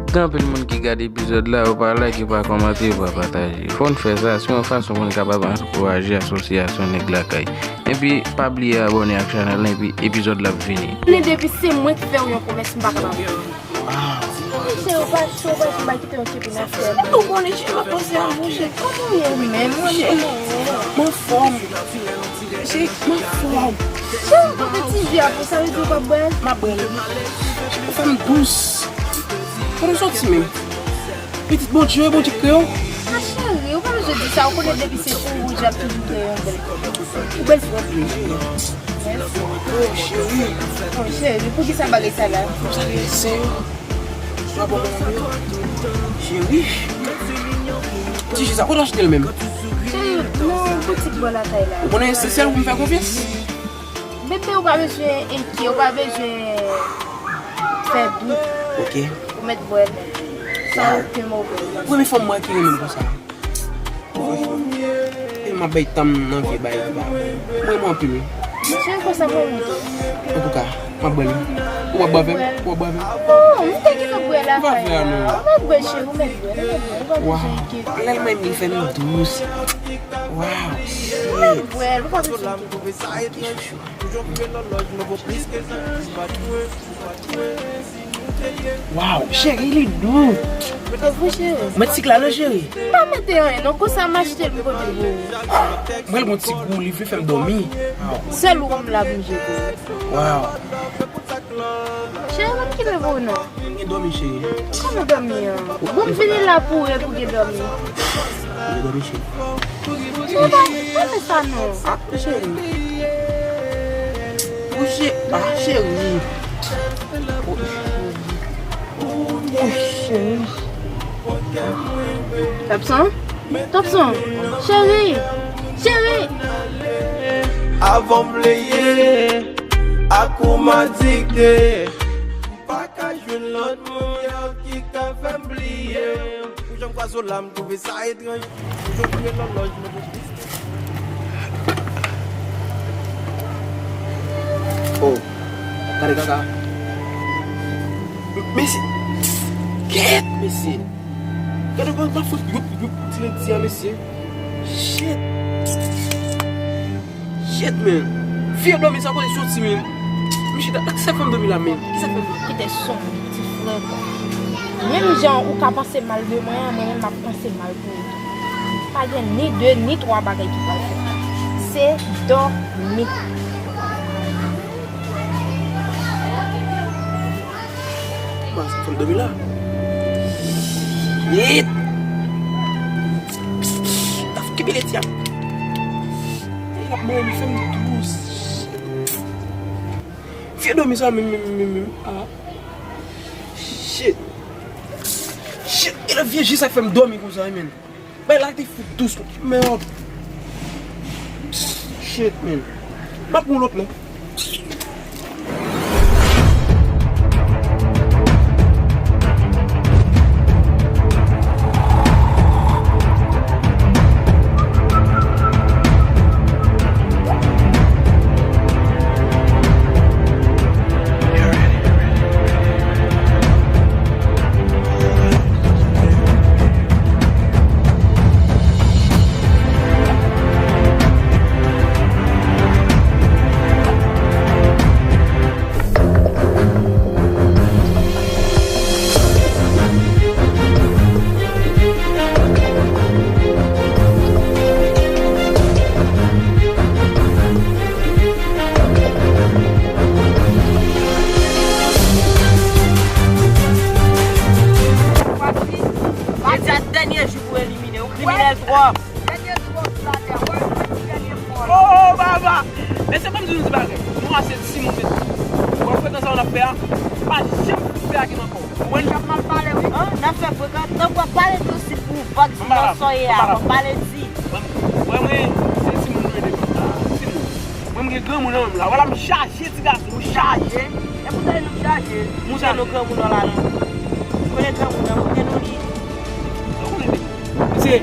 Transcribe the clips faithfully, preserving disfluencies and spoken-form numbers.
Gen anpil moun ki gade epizòd la, yo pa like, yo pa kòmante, yo pa pataje. Fò n fè sa, se yon fason pou n kapab ankouraje asosyasyon Nèg Lakay. Epi, pa bliye abòne ak chanèl la, epi epizòd la ap vini. Konnen depi se mwen ki fè w yon pwomès, m pa kapab. Monchè, ou pa cho, ou pa cho, m pa kite yon kepin nan fè. Ou konnen cheri, m ap panse a ou, monchè. Kòman w ye menm, monchè? M anfòm. Cheri, m anfòm. Cheri, ou pote ti vi a pou sa, ou di ou p ap bwè l? M ap bwè l. Ou fè m dous. Kote w soti menm? Pitit Bondye, Bondye k kreye w. A cheri, ou pa bezwen di sa, ou konnen depi se ou, Bondye ap toujou kreye yon bèl fi. Ou bèl fi anpil. Mèsi. Oh, cheri. Oh, cheri, poukisa bagay sa la? Sa gen sen yo. Sa bon, bon, bon. Cheri. Ti ji sa, kote w achte l menm? Cheri, nan boutik bò lakay la. Ou konnen se sèl pou m fè konfyans? Bebe, ou pa bezwen enkyete, ou pa bezwen fè dout. Ok. Ou mèt bwè l san okenn move. Premye fanm mwen ki renmen l konsa. E m ap bay tan m nan vye bagay ki pa bon. Mwen, mwen anpil. Cheri, konsa mwen renmen tou. Antouka, m ap bwè l wi. Ou ap bwè avè m? Ou ap bwè avè m? Oh, m te gentan bwè la. Ou pa vle a non. Ou pa bwè, cheri, ou mèt bwè, ou mèt bwè. Ou pa bezwen enkyete. Lè l menm li fè m dous. Wow, shit. Ou mèt bwè, ou pa bezwen enkyete. Ok, chouchou. Waw, cheri, li dou. Mwen ti klalo, cheri. Pa mete anyen non, konsa m achte l m pote l pou ou. Mwen l gon ti gou, li vle fè m dòmi. Sèl ou konn la pou m jete. Waw. Cheri, ban m kite pou ou non. Mwen gen dòmi, cheri. Kòman dòmi an? Bon, m vini la pou ou epi w gen dòmi. Mwen gen dòmi, cheri. Cheri, pa, pa fè sa non. Ah, cheri. Ou che-, ah, cheri. Oh, oh, cheri. Topson? Topson? Cheri! Cheri! Avan m vle ye, ak ou m adikte. M pa ka jwenn lòt moun yo ki ka fè m bliye. Pou jan m kwaze w la, m twouve sa etranj. Toujou bliye lòlòj mwen pou plis. Oh, gade kaka. M-, mesye. Kèt, mesye. Gade, pa, pa fout, youp, youp, ti ledi a, mesye. Shit. Shit, man. Vye dòmi sa kote soti, man. M chita, sa fè m dòmi la, man. Kisa fè m dòmi? Kite sonn, ti frè. Menm jan ou ka panse mal de mwen an, mwen menm m ap panse mal pou ou tou. Pa gen ni de, ni twa bagay ki pral fèt. Se dòmi. Mas, fè m dòmi la. Yit! Taf kibele ti ap. Li ap mwen, li fè m dous. Vye dòmi sa, menm, menm, menm, menm. Ah. Shit. Shit, e lè vye ji sa fè m dòmi konsa, men. Bay la te fout dous, mèd. Shit, man. M ap pran lòt lè. Jodi a dènye jou pou elimine ou, kriminèl twòp. Dènye jou w sou latè, wè, dènye fwa. Oh, baba! Mesye, ban m di nou ti bagay. Nou a se timoun, mesye. Wè frekans sa w ap fè a, pa janm fout fè ak nou ankò. Ou konprann? Jan mal pale, wi. An, n ap fè frekans. Tanpri, pale di w si pou vag si nan soyè a. Ban m pale di. Mwen, mwen, se timoun nou ye devan. Timoun. Mwen, m gen granmoun nan menm la. Vwala, m chaje ti gason, m chaje. E pou sa nou chaje. Moun sa nou granmoun nan la, non. Konnen granmoun nan, konnen nou li. Misye,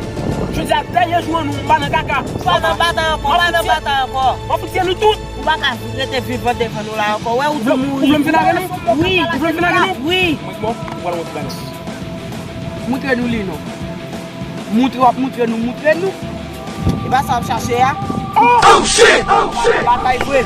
jodi a dènye jou an nou, m pa nan kaka. Pa nan batay ankò, pa nan batay ankò. W ap fikse nou tout. Ou pa ka rete vivan devan nou la ankò. Wè, ou di w mouri. Ou vle m vin avè nou? Wi. Ou vle m vin avè nou? Wi. Mwen, bon, ou pral wè ti bagay. Moutre nou li non. Moutre w ap moutre nou, moutre nou. E pa sa w ap chache a? Oh, shit! Oh, shit! Batay vre.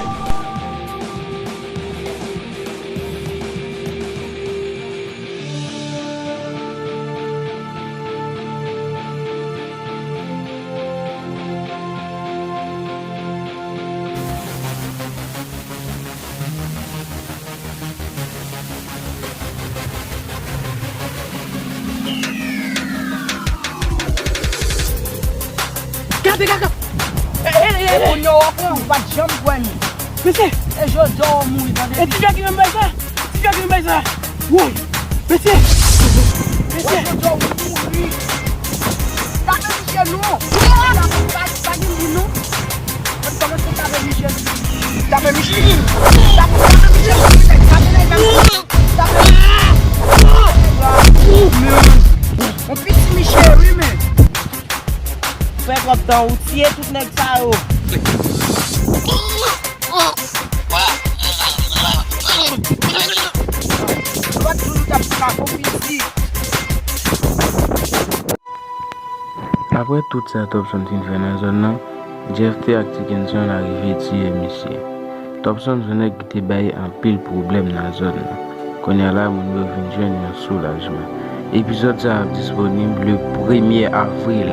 Gade kaka. E, e, e, e. Moun yo w ap pran, ou pa t janm kwè nou. Mesye. E jodi a w mouri, tande. E ti fè ki menm bay sa. Ti fè ki menm bay sa. Woy. Mesye. Mesye. Jodi a w mouri. Tape misye non. Pa, pa gen li non. Mwen kòmanse tape misye. Tape misye. Tape, tape misye. Tape nèg la. Tape. On piti misye wi men. Fè twòp tan ou tiye tout nèg sa yo. Yo pa t di nou t ap fè la konpiti. Apre tout sa Topson fin fè nan zòn nan, Jeff T ak Ti Kenson arive tiye misye. Topson se nèg ki te bay anpil pwoblèm nan zòn nan. Kounye a la, moun yo vin jwenn yon soulajman. Epizòd sa a ap disponib le premye avril.